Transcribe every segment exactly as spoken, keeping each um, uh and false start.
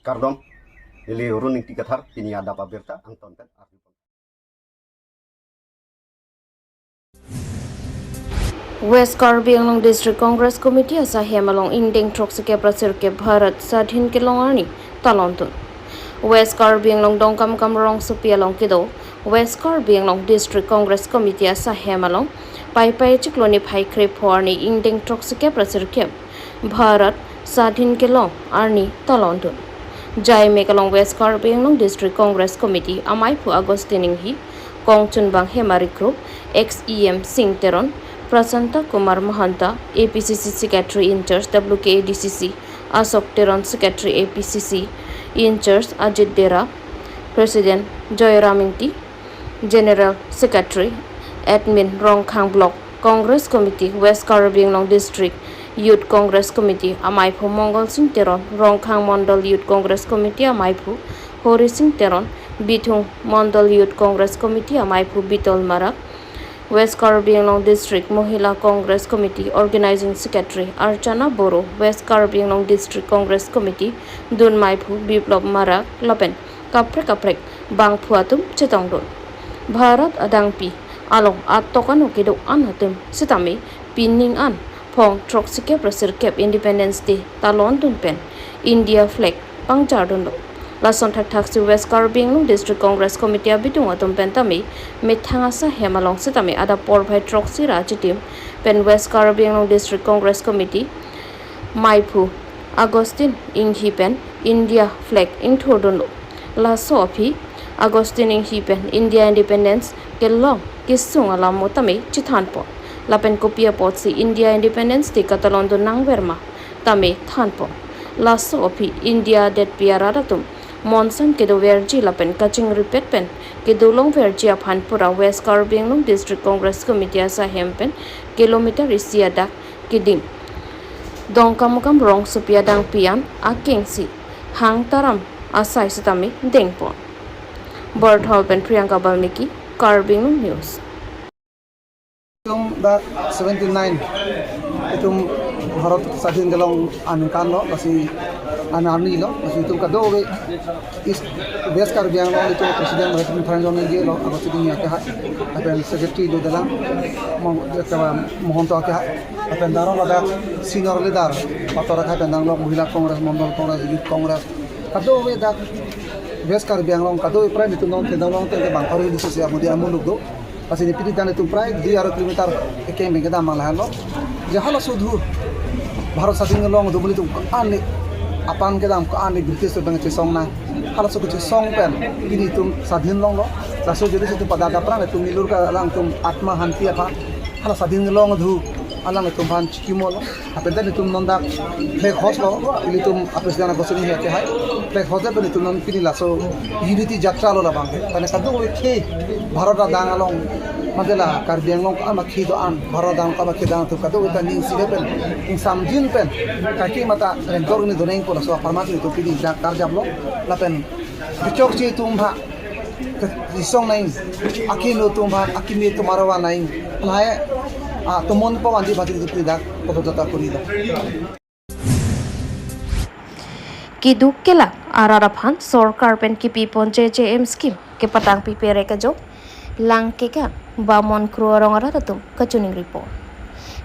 Kardom, neli Run Ingti Kathar, pini adap abirta angton pen arju. West Karbi Anglong District Congress Committee asahem along ingdeng throksi kep ra sirkep Bharat Sadhin kelong arni talon dun. West Karbi Anglong Dongkamukam rongsopi along kedo West Karbi Anglong District Congress Committee asahem along Paipai chiklo niphai krepho arni ingdeng throksi kep ra sirkep Bharat Sadhin kelong arni talon dun. Jaimek along West Karbi Anglong District Congress Committee amaiphu Augustine Inghi, kongchunbang Hemari Kro, ex E M Sing Teron, Prasanta Kumar Mahanta, A P C C Secretary in charge W K A D C C, Ashok Teron, Secretary A P C C in charge Ajit Dera, President Joyram Ingti, General Secretary, Admin Rongkhang Block Congress Committee, West Karbi Anglong District Youth Congress Committee amaiphu Mongol Sing Teron, Rongkhang Mondol Youth Congress Committee amaiphu Hori Sing Teron, Bithung Mondol Youth Congress Committee amaiphu Bitol Marak, West Karbi Anglong District Mohila Congress Committee Organizing Secretary Archana Boro, West Karbi Anglong District Congress Committee dunmaiphu Biplop Marak lapen kaprek kaprek bangphu atum chetongdun. Bharat adangpi along atok ano kedo-an atum sitame pining an phong throksi kep ra sirkep Independence Day talon dun pen India flag pangchar dunlo. Lason thakthaksi West Karbi Anglong District Congress Committee abidung atum pen tame methang asahem along sitame adap porphai throksi ra achitim pen West Karbi Anglong District Congress Committee maiphu Augustine Inghi pen India flag ingthurdunlo. Laso aphi Augustine Inghi pen India Independence kelong kesung alam mo tame chethanpo. Lapen kopi apotsi India Independence Day katalon dun nangverma tame thanpo. Laso aphi India detpi arat atum monsam kedoverji lapen kachingripet pen kedolongverji aphan pura West Karbi Anglong District Congress Committee asahem pen kilometer isi adak keding Dongkamukam rongsopi adangpi an akengsi hang taram asai sitame dengpon. Borthol pen Priyanka Balmiki, Karbi Anglong News. Itum dak seventy nine, itum Bharat Sadhin kelong aningkan lo, lasi an arni lo, lasi itum kadokave East West Karbi Anglong itum President Bharat Sadhin Johnny J lo, Augustine Inghi akehai, lapen Secretary do dalang Mo-, Mohanta akehai, lapen daro ladak senior leader pator akehai pen dang lo, Mohila Congress, Mondol Congress, Youth Congress, kadokave dak West Karbi Anglong kadokave prai itum nong tendang long tende bang kori di sisi amudi amuluk do. Lasi ne pini dan itum prai dui aro kilometer ekeng beng kedam abang lahenlo. Je halaso adhu Bharat Sadhin kelong adhu muli itum ko-an ne apan kedam ko-an ne British abang chesong na. Halaso kechesong pen pini itum sadhin longlo. Laso jodi si itum pada daprang itum milur ke alangtum atma hanti aphan. Hala sadhin kelong adhu alangtum aphan chikimolo. Lapen ta itum non dak flag hoist lo, ilitum a-president Augustine Inghi akehai. Flag hoist pen itum non pini laso unity jatra lo labang. Karena kadokave Bharat adang along, mate la Karbi Anglong ko-an akhei do-an, Bharat adang ko-an akhei do-an atum kadokave ta ning sida pen, ning samjin pen, kaki mata rengdor ni doneng pu laso apharman itum pini dak karjap lo, lapen kechokche atum aphan kesong nang, akimi atum aphan, akimi atum arwa nang, lahai, ah, tomon pawan di bhati itu tidak, koto jata kuri dah. Keduk kelak arat aphan sorkar pen kipipon J J M scheme kepatang pipe re kejok Langkekang Bamon Kro arong arat atum kachiningri pon.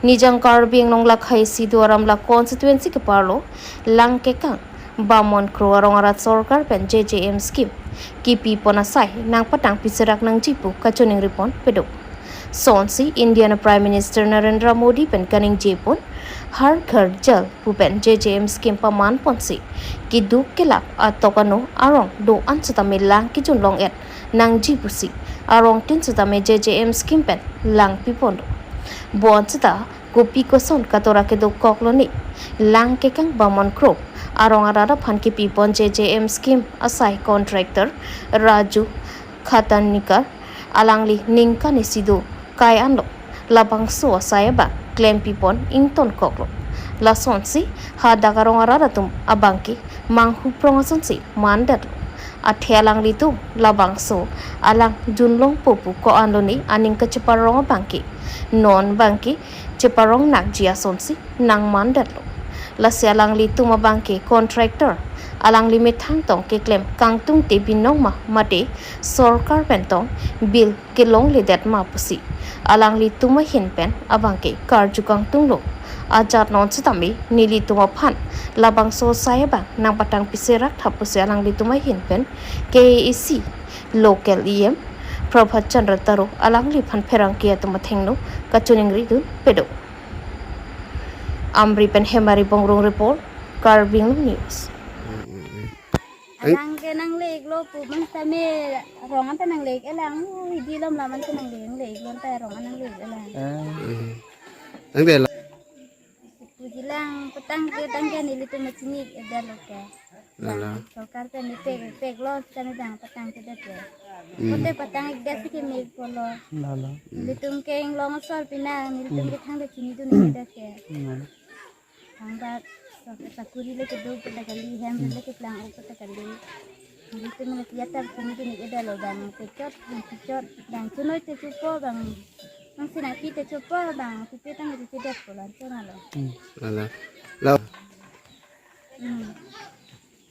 Nijang Karbi Anglong lakhai si Duar Amla constituency keparlo Langkekang Bamon Kro arong arat sorkar pen J J M scheme kipipon asai nangpatang piserak nangji pu kachiningri pon pedo. Sonsi Indian Prime Minister Narendra Modi pen kaningje pon Har Ghar Jal pu pen J J M scheme paman ponsi keduk kelak atok ano arong do-an sitame lang kejun long-et nangji pusi arong tin sitame J J M scheme pen lang pipon do. Bonsita kopi koson katora kedokok lone Langkekang Bamon Kro arong arat aphan kipipon J J M scheme asai contractor Raju Khatankar alangli ningkan isi do kai anlo labangso asai abang klempipon ingtonkoklo. Lasonsi hadak arong arat atum abangke manghuprong asonsi mandetlo. Athe alanglitum labangso alang junlongpo pu ko-an lone aning kacheparong abangke non abangke cheparong nakji asonsi nangmandetlo. Lasi alanglitum abangke contractor alangli methang tong keklem kangtungte binong ma mate sorkar pen tong bill kelongledet ma pusi alanglitum ahin pen abangke karju kangtunglo. Ajat non sitame nelitum aphan labangso asai abang nangpatang piserak tha pusi alanglitum ahin pen K A A C local E M Prabhat Chandra Taro alangliphan pherangke atum athengno kachiningri dun pedo. Amri pen Hemari Bongrung report, Karbi Anglong News. Ang- Alang ke nangle-iklo pu man sitame rong anta nangle-ik-e lang, oh, hidi lom lam anta nangle-ik, nangle-iklo anta rong an nangle-ik-e lang. Ah. Hmm. Tangte la- Puji lang patang ke tangte nelitum machini-ikdetlo ke. Lalo. Sorkar pen nipek, peklo sitame bang patangtedet ke. Hmm. Kote patang-ikdet si keme pulo. Lalo. Nelitum ke inglong asor pina, nelitum Hmm. ke thangta chinidun-ikdet ke. Hmm. Thangta sa-, sakuri le kedo peta kali, hem Hmm. le keplang-ok peta kali. Nelitum le kiatar chinidun-ikdetlo bang pechot, bang pechot, bang chunoi te chupo bang, bang sinangpi te chupo bang, pipe tang te chudet pulo, chonalo. Hmm. Lalo. Lalo. Hmm.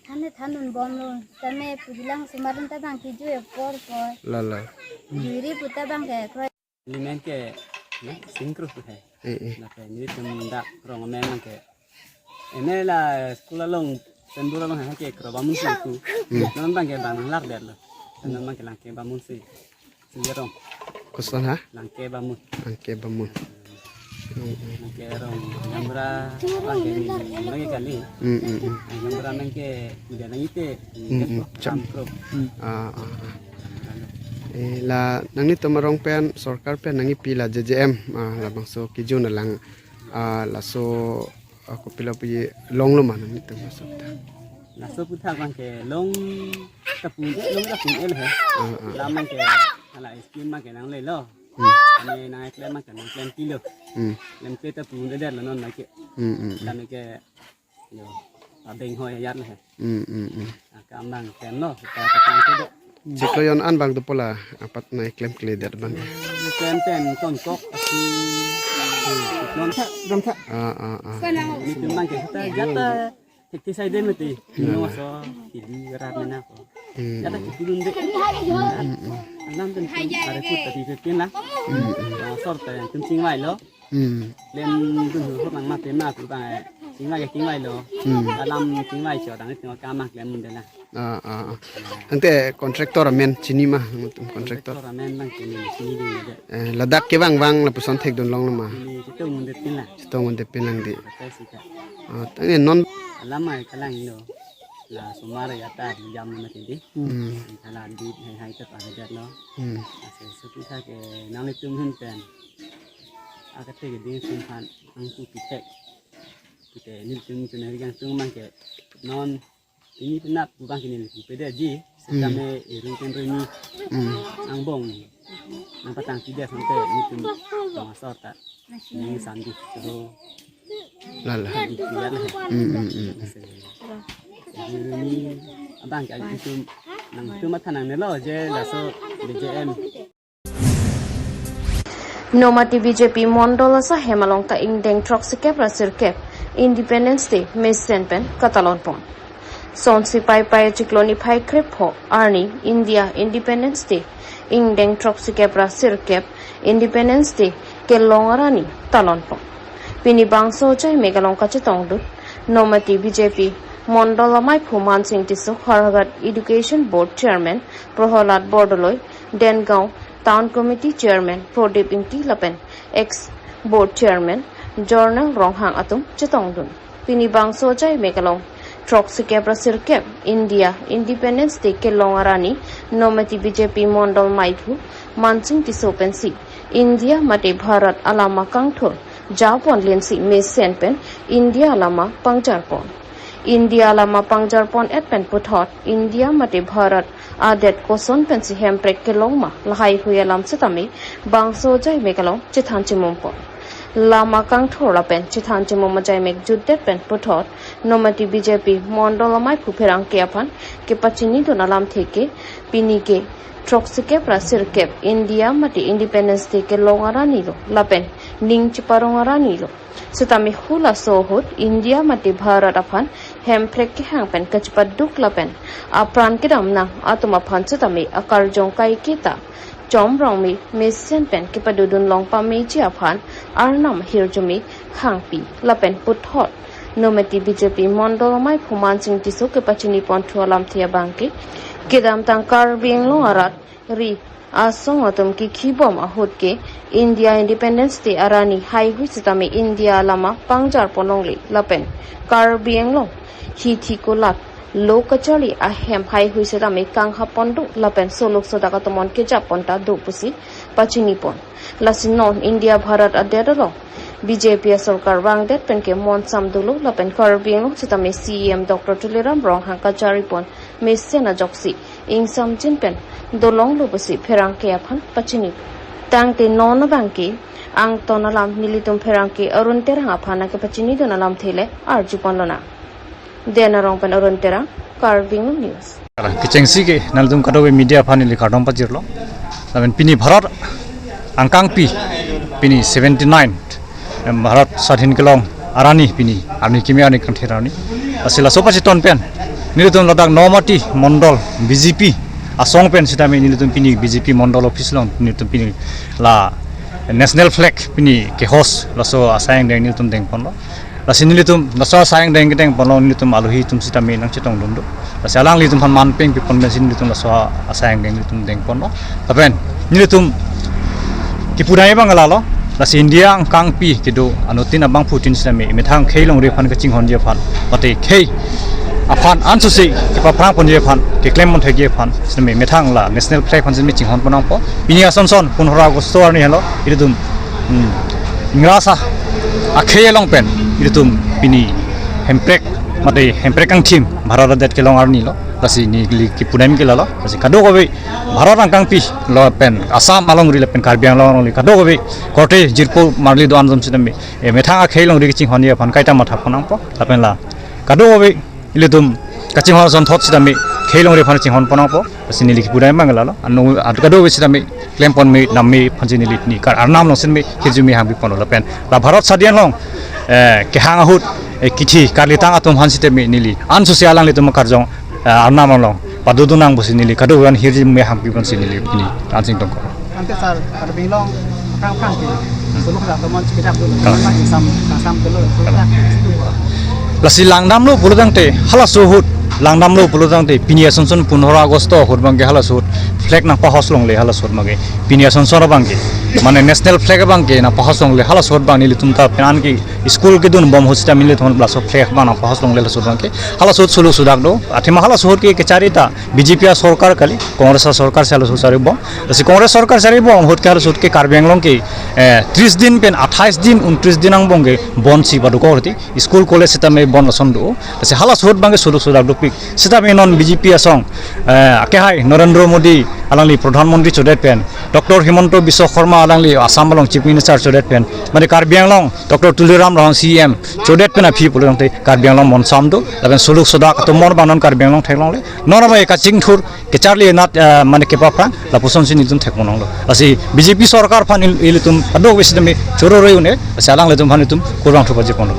Than-e thandun bomlo, tame puji lang osomar dunta bang kiju apor apor. Lalo. Juri puta bang ke kroi. Neli men ke, ne, Singkru pu hai. Eh, eh. Lapen nelitum dak rong amen abang ke. Ene la school along, Sembur along hai ke kro bamun si ku. Hmm. Non abang ke bang nanglar detlo. Non abang ke Langke Bamun si. Singerong. Koson ha? Langke Bamun. Langke Bamun. Hmm, hmm. Langke rong Nyamra abang ke ni, abang ke kali. Hmm, hmm, hmm. Nyamra abang ke udah nang ite. Hmm, hmm. Cham. Cham kro. Hmm. Ah, ah, ah. Eh, la nanglitum arong pen, sorkar pen nangkipi la J J M, ah, labangso kiju alang, ah, laso, ah, kopilo pu longlo ma nanglitum laso ta? Laso aputhak abang ke long ta pu-un-e, long ta pu-un-e le he. Ah, ah. Lam abang ke hala scheme abang ke nanglelo. Hmm. Kami nangklem abang ke nangklem pilo. Hmm. Klem pe ta pu-un-e detlo non abang ke. Hmm, hmm, hmm. Kami ke Yo, abeng hoi ayat le he. Hmm, hmm, hmm. Akam abang klem lo, kita patang ke do. Chiklo jon an abang dopo la, apat nangklemkledet abang. Klem pen tonkok, asi, non. Sa, dam sa. Ah, ah, ah. Nelitum abang ke kita jata, thekthesai de mati. Hmm. Nino so, tili rat mena ko. Hmm. Jata kikulun de. Hmm, hmm, hmm. Alam pen tum, are put tadi ke kin la. Hmm, hmm. Sor ta yang tum chingvailo. Hmm. Klem dun hu nang mate ma pu abang, eh, chingvai ke chingvailo. Hmm. Alam chingvai cho dang itu kama klem mun de la. Ah, ah, ah. Tangte contractor amen chini ma, nangtum contractor. Contractor amen abang chini, chinidun de. Eh, ladak kevang vang lapuson thekdun longlo ma? Chini, chetong mun de pin la. Chetong mun de pin lang di. Betul sih, Kak. Ah, tangte non. Alam ai kalang lo. La osomar ya ta jam na tindi. Hmm. Hala di hai hai ta pa hajar lo. Hmm. Ase suki sa ke nanglitum ahin pen. Akate ke ding sum han angku kitek. Kite nelitum chuna rigang tung abang ke non ini penap pu abang ke nelitum pede ji. Hmm. Sitame iru ken reni. Hmm. Angbong. Nangpatang tidak sampai nelitum tong asor ta. Ini sandi. Terus Lala. Di kiat le. Hmm, hmm, hmm. Ini abang ke itu nangtum matha nangnelo je laso B J M. Nomati B J P Mondol asai hem along ta ingdeng throksikep ra sirkep Independence Day mesen pen katalon pon. Sonsi Paipai chiklo niphai krepho arni India Independence Day ingdeng throksikep ra sirkep Independence Day kelong arni talon pon. Pini bangso achaimek along kachetongdun Nomati B J P Mondol amaiphu Mansing Tisso, Howraghat Education Board Chairman Prahalad Bordoloi, Dengaon Town Committee Chairman Prodip Ingti lapen ex Board Chairman Jornang Ronghang atum chetongdun. Pini bangso achaimek along throksikep ra sirkep India Independence Day kelong arni Nomati B J P Mondol amaiphu Mansing Tisso pensi India mate Bharat alama kangthur japon lensi mesen pen India alama pangjarpon. India alama pangjarpon-et pen puthot India mate Bharat adet koson pensi hemprek kelong ma lahaihui alam sitame bangso achaimek along chethan chimum pon. Lama kangthur lapen chethan chimum achaimek jutdet pen puthot Nomati B J P Mondol amaiphu pherangke aphan kepachinidun alamthe ke pini ke throksikep ra sirkep India mate Independence Day kelong arni lo lapen ning cheparong arni lo. Sitame halaso ahut India mate Bharat aphan hemprek kehang pen kachepaduk lapen apran kedam nang atum aphan setame akarjong kaiketa chomrong me mesen pen kepadodun long pameji aphan Arnam ahirjume hangpi lapen puthot Nomati B J P Mondol Amei Phuman Sing Tisso kepachini ponthu alamthe abangke kedamtang Karbi Anglong arat ri asong atum kikhibom ahut ke India Independence Day arni haihui setame India alama pangjar ponlongle lapen Karbi Anglong hithi kulat lo kacharli ahem haihui setame kanghap pondo lapen soluk sodak atomon kejap ponta do pusi pachini pon. Lasi non India Bharat adet along B J P asorkar vangdet pen ke monsam dolo lapen Karbi Anglong setame C E M Doctor Tuliram Ronghang kachari pon mesen ajoksi ingsamjin pen dolonglo pusi pherangke aphan pachini. Tangte non abangke angton alam nelitum pherangke Arun Terang aphan nangkepachinidun alamthe le arju ponlonang. Den Arong pen Arun Terang, Karbi Anglong News. Kechengsi ke nangtum kadokave media aphan neli kardom pajirlo. Lapen pini Bharat angkangpi, pini seventy nine, em, Bharat Swadhin kelong arni pini, arni kimi arni kangthir arni. Lasi laso pachiton pen nelitum ladak Nomati Mondol B J P asong pen setame nelitum pini B J P Mondol office along nelitum pini la national flag pini ke-hoist laso asai angdeng nelitum dengponlo. Lasi nelitum laso asai angdeng kedeng ponlo, nelitum alohi atum setame nangchetongdun do. Lasi alanglitum aphan man peng pipon pensi nelitum laso asai angdeng nelitum dengponlo. Lapen nelitum kipudai abang lalo. Lasi India angkangpi kedo anuttin abangphutin setame methang khei longri aphan kachinghonji aphan, mate khei aphan ansose kepaphrang ponji aphan, keklem ponthekji aphan setame methang la national flag aphan setame chinghon ponnangpo. Pini asonson punhora August arni helo, ilitum, hmm, ingrasa akhei along pen ilitum pini hemprek, mate hemprek kangthim Bharat adet kelong arni lo. Lasi neli kipudai ke lalo. Lasi kadokave Bharat angkangpi lapen Assam alongri lapen Karbi Anglong alongri kadokave korte jirpo marli do-an atum setame, eh, methang akhei longri kachinghonji aphan kaita matha ponnangpo. Lapen la kadokave ilitum kachinghon asonthot setame khei longri aphan chinghon ponnangpo. Lasi neli kipudai abang lalo. Anu, adu kadokave setame klem pon me nam me aphansi neli ni kar Arnam along setame hirjume hangpi ponlo lapen la Bharat Swadhin along, eh, kehang ahut, eh, kithi karlitang atum aphan setame neli ansose alanglitum akarjong, eh, Arnam along padodun nang pusi neli kadokave aphan hirjume hangpi ponsi neli pini ansing tongko. Ante sir, Karbi Anglong aphrang aphrang ke soluk sodak atomon chikidap dolo. Ah. Kangsam, kangsam dolo. Lasi langdamlo pulotangte, halaso ahut langdamlo pulotangte, pini asonson punhora August ahut abangke halaso ahut flag nangpa-hoist longle halaso ahut abangke. Pini asonson abangke, mane national flag abangke nangpa-hoist longle halaso ahut abang nelitum ta penang ke school kedunbom ahut setame nelitum laso flag abang nangpa-hoist longle halaso ahut abangke. Halaso ahut soluk sodak do, athema halaso ahut ke kecharli ta B J P asorkar kali, Congress asorkar si halaso ahut charlibom. Lasi Congress sorkar charlibom ahut ke halaso ahut ke Karbi Anglong ke, eh, tris din pen athais din, untris din angbong ke bon si padokok roti. School college setame bon lason do. Lasi halaso ahut abangke soluk sodak dopik. Setame non B J P asong, eh, akehai Narendra Modi alangli Pradhan Mantri chodet pen, Doctor Himanta Biswa Sarma alangli Assam along Chief Minister chodet pen, mane Karbi Anglong Doctor Tuliram Ronghang C E M chodet pen aphi pulotangte Karbi Anglong monsam do, lapen soluk sodak atomon abang non Karbi Anglong theklongle. Non abang kachingthur kecharli anat, eh, mane kepaphrang, lapusonsi nelitum thekponlonglo. Lasi B J P sorkar aphan il-, ilitum adok besi demi choro roi une, lasi alanglitum aphan itum kurvangthu pajirponlo.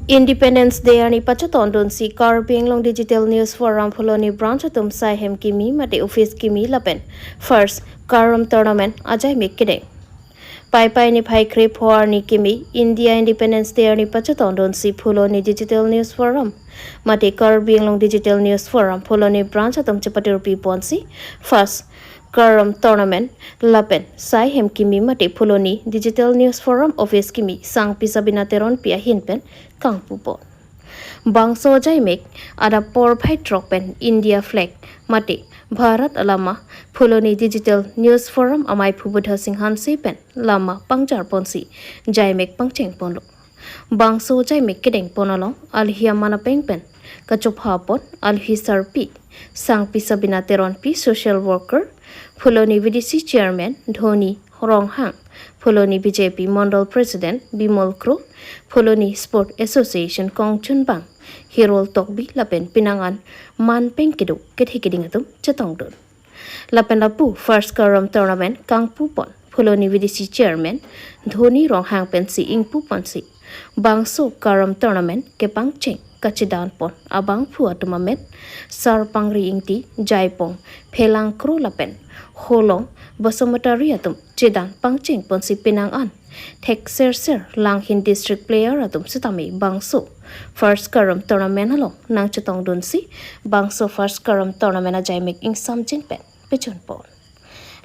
Independence Day arni pachetongdunsi Karbi Anglong Digital News Forum Phuloni Branch atum saihem kimi mate office kimi lapen First Karom Tournament ajaimek kedeng. Paipai niphai krepho arni kimi India Independence Day arni pachetongdunsi Phuloni Digital News Forum mate Karbi Anglong Digital News Forum Phuloni Branch atum chepatirpi ponsi First Karom Tournament lapen saihem kimi mate Phuloni Digital News Forum office kimi Sangpi Sabina Teronpi ahin pen kangpupon. Bangso ajaimek adap porphai throk pen India flag mate Bharat alama Phuloni Digital News Forum amei Phubudha Sing Hanse pen lama pangjar ponsi ajaimek pangcheng ponlo. Bangso ajaimek kedeng pon along alohi aman apeng pen kachopha pon alohi sarpi Sangpi Sabina Teronpi, social worker, Phuloni V D C chairman Dhoni Ronghang, Phuloni B J P Mondol President Bimol Kro, Phuloni Sport Association kongchunbang Hirol Tokbi lapen penang an man peng kedo kethe keding atum chetongdun. Lapen lapu First Karom Tournament kangpupon Phuloni V D C chairman Dhoni Ronghang pensi ingpuponsi Bangso Karam tournament kepangcheng kachedan pon abangphu atum amen Sarpangri Ingti, Jaipong Phelangkro lapen Holong Basumatary atum chedan pangcheng ponsi penang an thekserser Langhin district player atum sitame bangso First Karam tournament along nangchetongdunsi bangso First Karam tournament ajaimek ingsamjin pen pechun pon.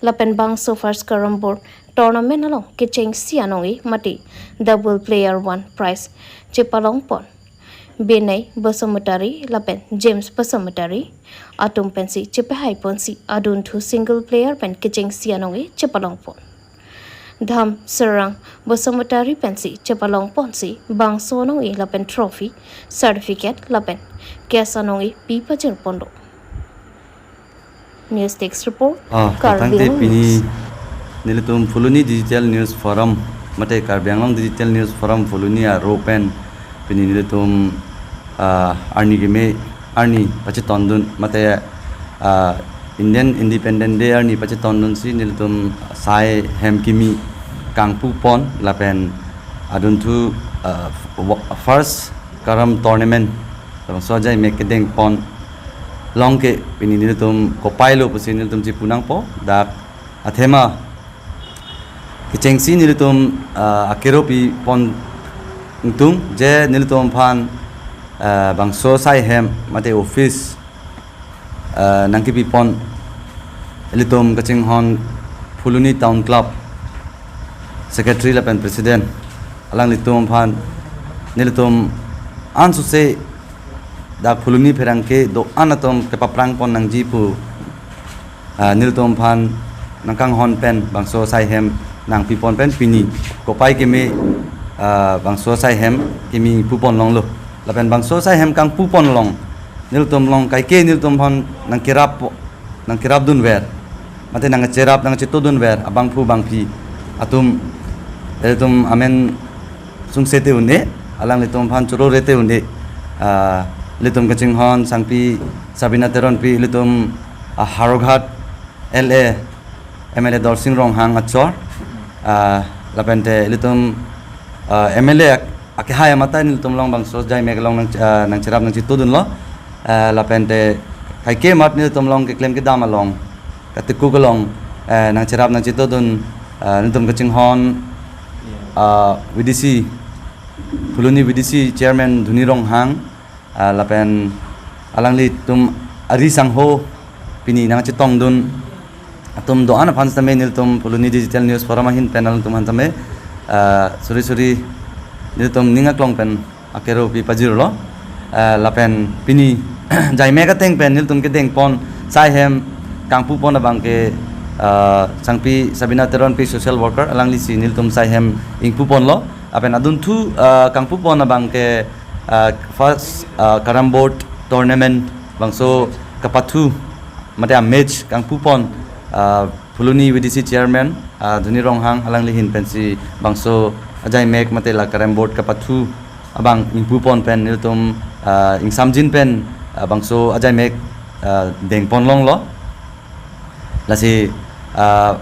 Lapen bangso First Karam board tournament along kechengsi anong-e mate double player one prize chepalong pon Binay Basumatary lapen James Basumatary atum pensi chepehai ponsi adunthu single player pen kechengsi anong-e chepalong pon. Dham Serang Basumatary pensi chepalong ponsi bangso anong-e lapen trophy, certificate lapen cash anong-e pi pajir ponlo. News Desk Report, Ah, Karbi tangte Anglong pini News. Nelitum Phuloni Digital News Forum, mate Karbi Anglong Digital News Forum Phuloni aro pen pini nelitum, ah, arni keme arni pachetondun, mate, ah, Indian Independent Day arni pachetondunsi nelitum sai hem kimi kangpu pon lapen adunthu, ah, wa-, First Karam tournament labangso ajaimek kedeng pon along ke pini nelitum kopai lo pusi nelitum chipu nangpo. Dak athema kechengsi nelitum, ah, akero pi pon ingtung je nelitum aphan, ah, bangso sai hem mate office, ah, nangkepi pon ilitum kachinghon Phuloni Town Club Secretary lapen President alanglitum aphan nelitum ansose dak Phuloni pherangke do-an atum kepaphrang pon nangji pu, ah, nelitum aphan nangkanghon pen bangso sai hem nangpi pon pen pini kopai keme, ah, bangso sai hem kimi pu pon longlo. Lapen bangso sai hem kangpu pon along nelitum along kaike nelitum aphan nangkerap po, nangkerap dunver mate nangcherap nangcheto dunver abangphu bangphi atum, ilitum amen sungse te un-e, alanglitum aphan choro re te un-e, ah, ilitum kachinghon sangpi Sabina Teronpi, ilitum, ah, Howraghat L A, M L A Dorsing Ronghang achor, ah, lapente ilitum, ah, M L A ak-, akehai amata nelitum along bangso ajaimek along nang, ah, nangcherap nangcheto dunlo, ah, lapente kaike mat nelitum along keklem kedam along, kateku kelong, eh, nangcherap nangcheto dun, ah, nelitum kachinghon, ah, V D C, Phuloni V D C Chairman Dhoni Ronghang, ah, lapen alanglitum ari sangho pini nangchetongdun atum do-an aphan sitame nelitum Phuloni Digital News Forum ahin pen alangtum aphan tame, ah, suri suri nelitum ning aklong pen akero pi pajirlo, ah, lapen pini ajaimek ateng pen nelitum kedeng pon sai hem kangpu pon abang ke, ah, sangpi Sabina Teronpi social worker alanglisi nelitum sai hem ingpu ponlo, lapen adunthu, ah, kangpu pon abang ke, ah, First, ah, Karam board tournament bangso kapathu mate amatch kangpu pon, ah, Phuloni V D C Chairman, ah, Dhoni Ronghang alangli ahin pensi bangso ajaimek mate la Karam board kapathu abang ingpu pon pen nelitum, ah, ingsamjin pen, ah, bangso ajaimek, ah, deng pon longlo. Lasi, ah,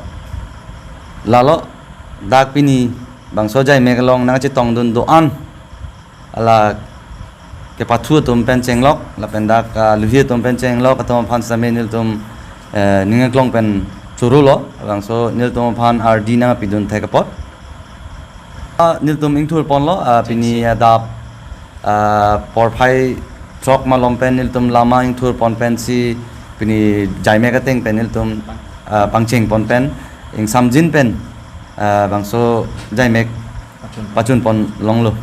lalo dak pini bangso ajaimek along nangchetongdun do-an ala kepathu atum pen chenglok lapen dak, ah, luhi atum pen chenglok atum aphan sitame nelitum, eh, ning aklong pen chorolo, labangso nelitum aphan ardi nangpidun thek apot. Ah, nelitum ingthur ponlo, ah, pini adap, ah, porphai throk malom pen nelitum lama ingthur pon pensi pini ajaimek ateng pen nelitum, ah, pangcheng pon pen ingsamjin pen, ah, bangso ajaimek pachun pon longlo.